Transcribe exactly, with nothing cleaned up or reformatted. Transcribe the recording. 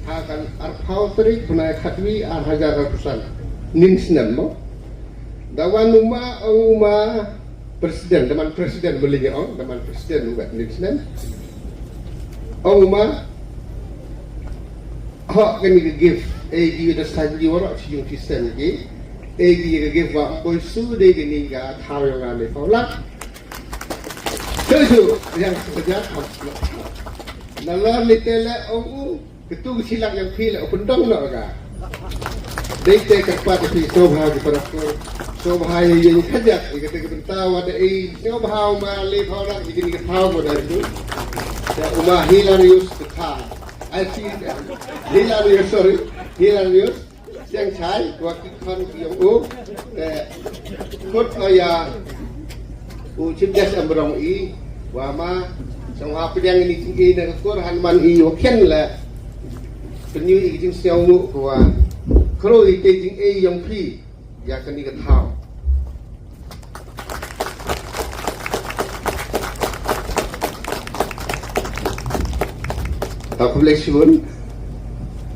Ha kan arphew tarik bnai khatwi ar hajar arphew san. Nin snem mo. Da wan u ma, ong u ma president, da man president beli ong, da man president u nin snem. Ong u ma, ho kani ka gift, e gi da sa gi wara chi yung chi sen gi, e gi ka gift wa boi su de kani ka thaw yong ane pau lak. Seju, yang seja. Na la ni tele ong u, ketu silak yang phi le open dong na ga. Dei te ka pat phi so bha ki para ko. So bha ye ye khajak, ye te ka benta wa da e so bha ma le pha ra ye ni ka pha mo da tu. Ya u ma hilarious ka tha. I see hilarious, sorry. Hilarious. Siang chai, wa ki khan ki yong u. Eh, kot aya. U Chief Guest ambrong i, wa ma, song ha pdiang ni ting i na kur han man i wa khen la. Penyu i ting siang mu ko wa. Kro i te ting i yong phi, ya kani ka thaw. Thaw khublei shibun.